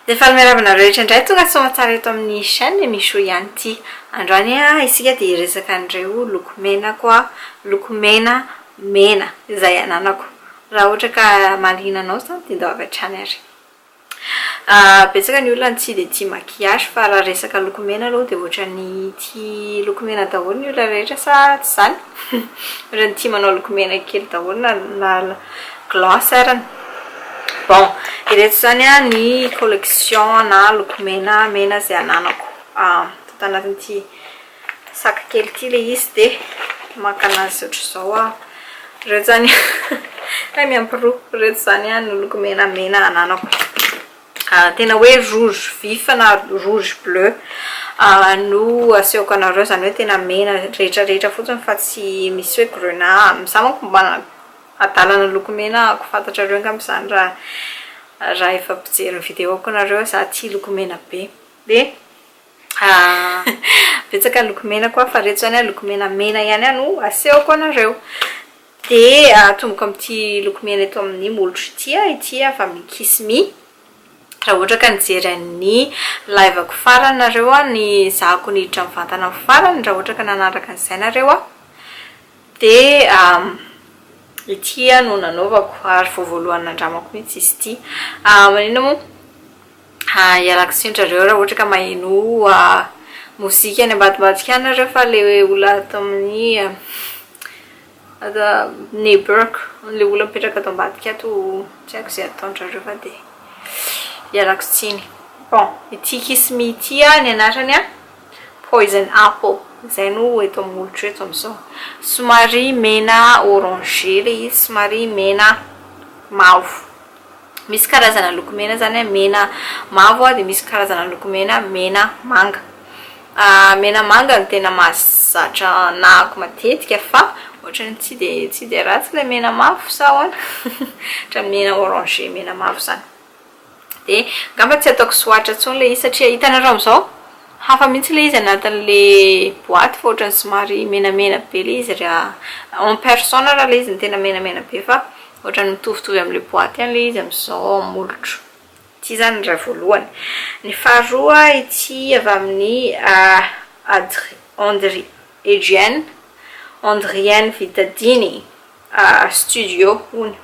Dia faly miarahaba anareo rehetra indray tonga soa aman-tsara eto amin'ny chaîne Michou ihany ity. Androany isika dia hiresaka an'ireo loko menako, loko mena mena izay ananako. Raha ohatra ka mahaliana anao izany dia ndao avy hatrany ary. Betsaka ny olona no tsy dia tia maquillage fa raha resaka loko mena aloha dia ohatran'ny tia loko mena daholo ny olona rehetra sa tsy izany? Ohatran'ny tia manao loko mena kely daholo na na gloss arany. Bon, ireto izany ny collection na loko mena mena izay ananako. Tato anatin'ity sac kely ity ilay izy dia maka anazy ohatr'izao aho. Ireto izany hay miampy roa. Ireto izany no loko mena mena ananako. Tena hoe rouge vif na rouge bleu no asehoko anareo, izany hoe tena mena rehetra rehetra fotsiny fa tsy misy hoe grenat. Za manko mba adalana loko mena ako, fantatrareo angamba izany raha raha efa mpijery ny vidéo-ko nareo, za tia loko mena be. Dia betsaka ny loko mena koa fa ireto izany loko mena mena ihany no asehoko anareo. Dia atomboko amin'ity loko mena eto amin'ny molotro ity aho, ity avy amin'ny Kiss Me. Raha ohatra ka nijery an'ny live-ko farany nareo, ny zahako niditra mivantana amin'ny farany, raha ohatra ka nanaraka an'izay nareo, dia ity no nanaovako ary vao voalohany nandramako mihitsy izy ity. Maninona moa? Ialako tsiny rareo raha ohatra ka maheno mozika any ambadimbadika any nareo fa le olona ato amin'ny neighbor-ko, le olona mipetraka ato ambadika ato tsy haiko izay ataon-drareo fa dia ialako tsiny. Bon, ity Kiss Me ity ny anarany an, Poison Apple, izay no eto amin'ny molotro eto amin'izao. Somary mena orangé ilay izy, somary mena mavo. Misy karazana loko mena zany a, mena mavo a, dia misy karazana loko mena mena manga. Mena manga no tena mahazatra anahako matetika fa ohatran'ny tsy dia tsy dia ratsy ilay mena mavo sa ahoana? Ohatran'ny mena orangé mena mavo zany. Dia angamba tsy ataoko swatch intsony ilay izy satria hitanareo amin'izao hafa mihitsy ilay izy anatin'ilay boîte fa ohatran'ny somary menamena be ilay izy raha en personne raha ilay izy no tena menamena be fa Ohatran'ny mitovitovy amin'ilay boîte ihany ilay izy amin'izao ao amin'ny molotro. Ity izany ny iray voalohany. Ny faharoa ity avy amin'ny Adri, Andri, Adrienne, Andrienne Vitadini Studio hono.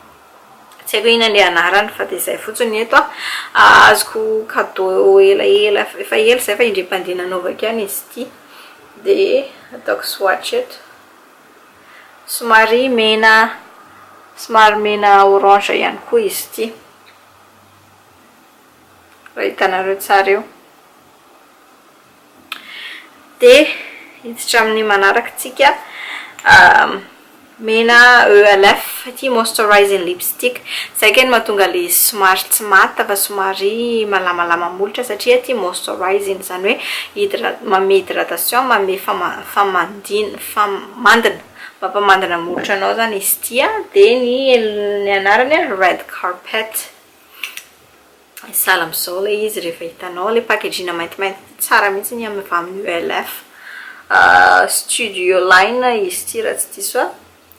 Tsy haiko hoe inona ilay anarany fa dia izay fotsiny ny eto an. Azoko cadeau elaela, efa ela izay fa indray mpandeha nanaovako ihany izy ity. Dia ataoko swatch eto. Somary mena somary mena orange ihany koa izy ity. Raha hitanareo tsara eo. Dia hiditra amin'ny manaraka tsika mena ELF ity moisturizing lipstick. Izay kay no mahatonga ilay izy somary tsy matte fa somary malamalama molotra satria ity moisturizing izany hoe hydra- manome hydratation, manome fama- famandina famandina, mampamandina molotra anao izany izy ity an, dia ny ny anarany an red carpet, sahala amin'izao ilay izy rehefa hitanao ilay packaging maintimainty ity tsara mihitsy ny avy amin'ny ELF studio line izy ity raha tsy diso aho,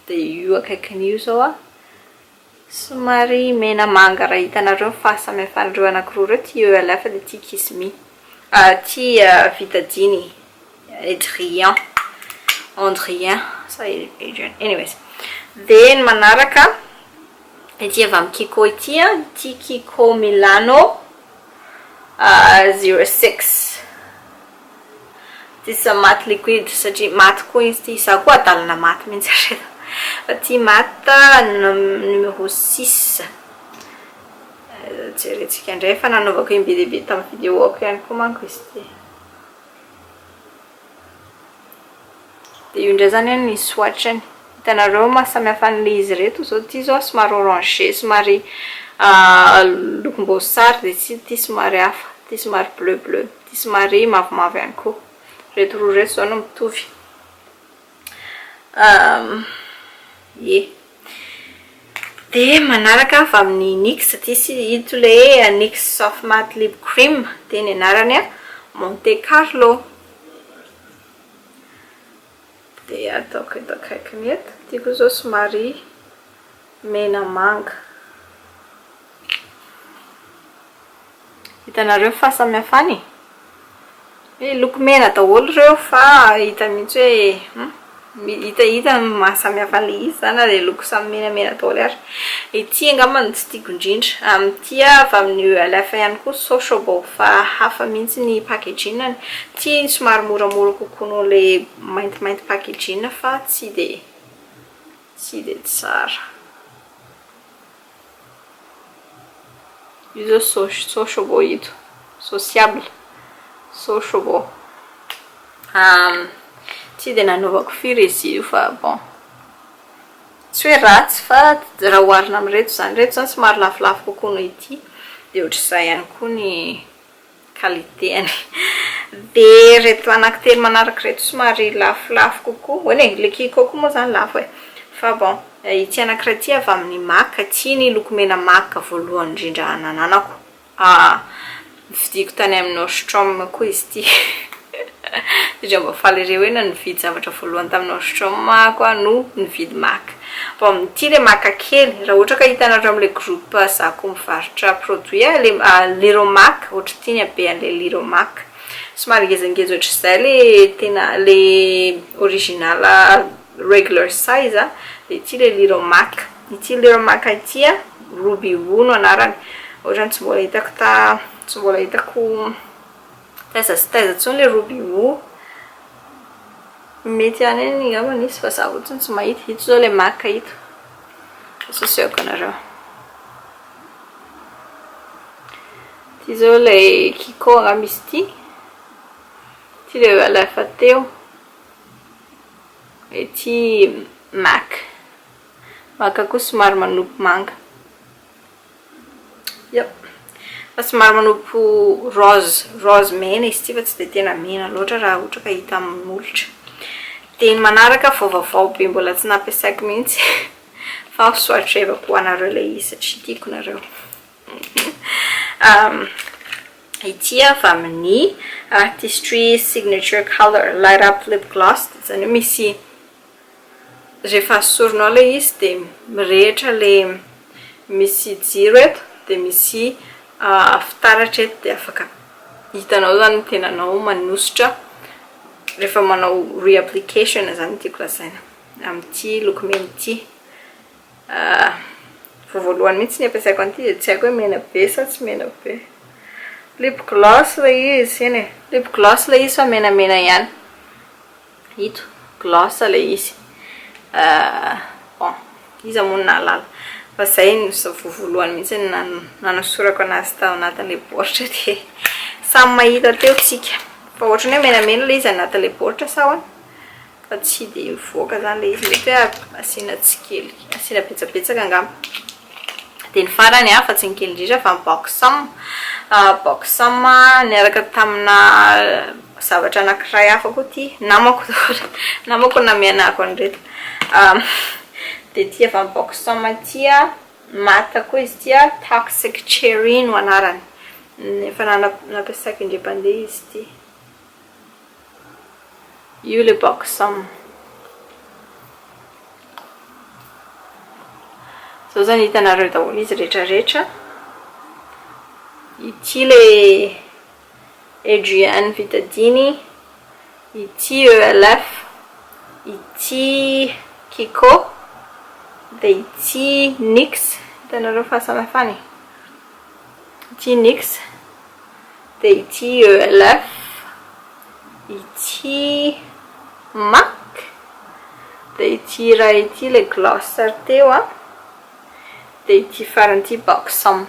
dia io akaikin'io izao an. Somary mena manga raha hitanareo ny fahasamihafan'ireo anakiroa ireo, ity ELF dia ity Kiss Me, ity Vitadini Adrien, Andrien sa Adrian, anyways. Dia ny manaraka ity avy amin'ny Kiko ity an, ity Kiko Milano 06. Ity tsy matte liquide satria matte koa izy ity, izaho koa adalana matte mihitsy ry reto fa ity matte numéro 6 jerentsika indray efa nanaovako im-be dia be tamin'ny vidéo-ko ihany koa manko izy ity. Dia io indray izany ny swatch-ny, hitanareo maha samy hafa an'ilay izy ireto izao, ity izao somary orangé somary lokom-boasary dia ity ity somary hafa, ity somary bleu bleu, ity somary mavomavo ihany koa. Ireto roa ireto izao no mitovy. Ie. Dia manaraka avy amin'ny NYX ity sy ito ilay NYX Soft Matte Lip Cream, dia ny anarany Monte Carlo. Dia ataoko eto akaikiny eto. Ity koa izao somary mena manga. Hitanareo ny fahasamihafany e? Hoe loko mena daholo ireo fa hita mihitsy hoe hum, hita hita ny maha samy hafa an'ilay izy izany na dia loko samy menamena daholo ary. Ity angamba no tsy tiako indrindra. Amin'ity avy amin'ny ELF ihany koa sociable fa hafa mihitsy ny packaging-ny. Ity somary moramora kokoa noho ilay maintimainty packaging fa tsy dia tsy dia tsara. Io zao sociable ito, sociable, sociable. Tsy dia nanaovako firy izy io fa bon, tsy hoe ratsy fa raha oharina amin'ireto izany, ireto izany somary lafolafo kokoa noho ity, dia ohatr'izay ihany koa ny qualité-ny. Dia ireto anankitelo manaraka ireto somary lafolafo kokoa, hoana e, ilay Kiko koa moa izany lafo e, fa bon, ity anankiray ity avy amin'ny MAC, ity ny lokomena MAC voalohany indrindra nananako, novidiako tany amin'ny Nordstrom koa izy ity, satria mba faly ery hoe nividy zavatra voalohany tamin'ny Nordstrom aho koa no nividy MAC. Bon, ity ilay maka kely, raha ohatra ka hitanareo amin'ilay groupe za koa mivarotra produit a, ilay Little Mac, ohatr'ity ny habean'ilay Little Mac, somary ngezangeza ohatr'izay ilay tena ilay original regular size a, dia ity ilay Little Mac, ity Little Mac ity a, Ruby Woo no anarany, ohatran'ny tsy mbola hitako ta, tsy mbola hitako taiza sy taiza intsony ilay Ruby Woo. Mety any any angamba izy fa za fotsiny tsy mahita. Ito zao ilay maka ito. Asosehako anareo. Ity zao ilay Kiko angamba izy ity. Ity ilay alefa teo. Ity maka. Maka koa somary manopy manga. Yep. Fa somary manompo rose, rose mena izy ity fa tsy dia tena mena loatra raha ohatra ka hita amin'ny molotra. Dia ny manaraka vao vaovao be mbola tsy nampiasaiko mihitsy fa swatchevako ho anareo ilay izy satria tiako nareo. Ity avy amin'ny Artistry Signature Color Light Up Lip Gloss, izany hoe misy Rehefa asorinao ilay izy dia mirehitra ilay misy jiro eto dia misy fitaratra eto dia afaka hitanao izany ny tenanao manosotra rehefa manao reapplication izany no tiako lazaina amin'ity lokomena ity. Vao voalohany mihitsy ny ampiasaiko an'ity dia tsy haiko hoe mena be sa tsy mena be. Lip gloss ilay izy, eny e, lip gloss ilay izy fa menamena ihany. Ito gloss ilay izy. Bon, iza moa no nahalala fa zay no vao voalohany mihitsy nanosorako anazy tao anatin'ilay baoritra dia samy mahita teo tsika. Fa ohatran'ny hoe menamena ilay izy anatin'ilay baoritra sa ahoana? Fa tsy dia mivoaka izany ilay izy, mety hoe asiana tsy kely, asiana betsabetsaka angamba. Dia ny farany fa tsy ny kely indrindra fa ny Boxam. Boxam niaraka tamina zavatra anankiray hafa koa ity, namako daholo, namako no namianako an'ireto. Dia ity avy amin'ny Boxam ity, matte koa izy ity, Toxic Cherry no anarany. Efa nampiasaiko indray mpandeha izy ity. Io le boxon. Zao zany hitanareo daholo izy rehetra rehetra. Ity le Adrian Vitadini, ity ELF, ity Kiko, dia ity NYX, hitanareo fahasamihafana e. Ity NYX. Dia ity ELF, ity Mac, dia ity iray ity ilay gloss ary teo an, dia ity farany ity Buxom.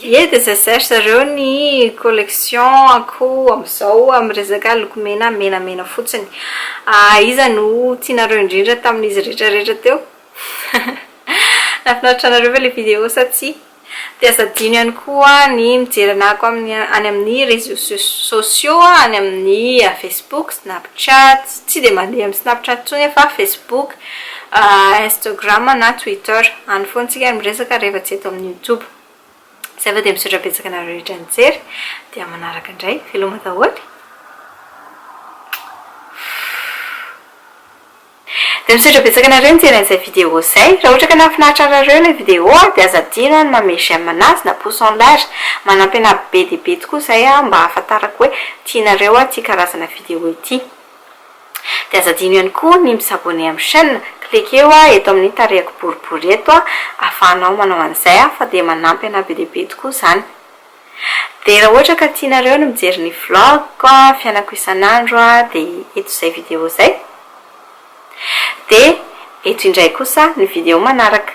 Ie dia izay izay ry zareo ny collection ako amin'izao amin'ny resaka lokomena menamena fotsiny. Iza no tianareo indrindra tamin'izy rehetra rehetra teo? Nahafinaritra anareo ve ilay vidéo sa tsia? Dia aza adino ihany koa ny mijery anah ko amin'ny any amin'ny réseaux sociaux any amin'ny Facebook, Snapchat, tsy dia mandeha amin'ny Snapchat intsony aho fa Facebook, Instagram na Twitter. Any foana tsika no miresaka rehefa tsy eto amin'ny YouTube. Izay fa dia misaotra betsaka anareo rehetra nijery. Dia manaraka indray. Veloma daholo. De misaotra betsaka anareo nijery an'izay vidéo zay. Raha ohatra ka nahafinaritra anareo ilay vidéo a, de aza adino ny manome j'aime anazy na pouce en l'air. Manampy anahy be dia be tokoa zay a, mba ahafantarako hoe tianareo a ty karazana vidéo ity. De aza adino ihany koa ny mi-s'abonner amin'ny chaîne. Cliqueo a eto amin'ny tarehako boribory eto a, ahafahanao manao an'izay a, fa de manampy anahy be dia be tokoa zany. De raha ohatra ka tianareo ny mijery ny vlog a, fiainako isan'andro a, de eto zay vidéo zay. De eto indray kosa ny vidéo manaraka.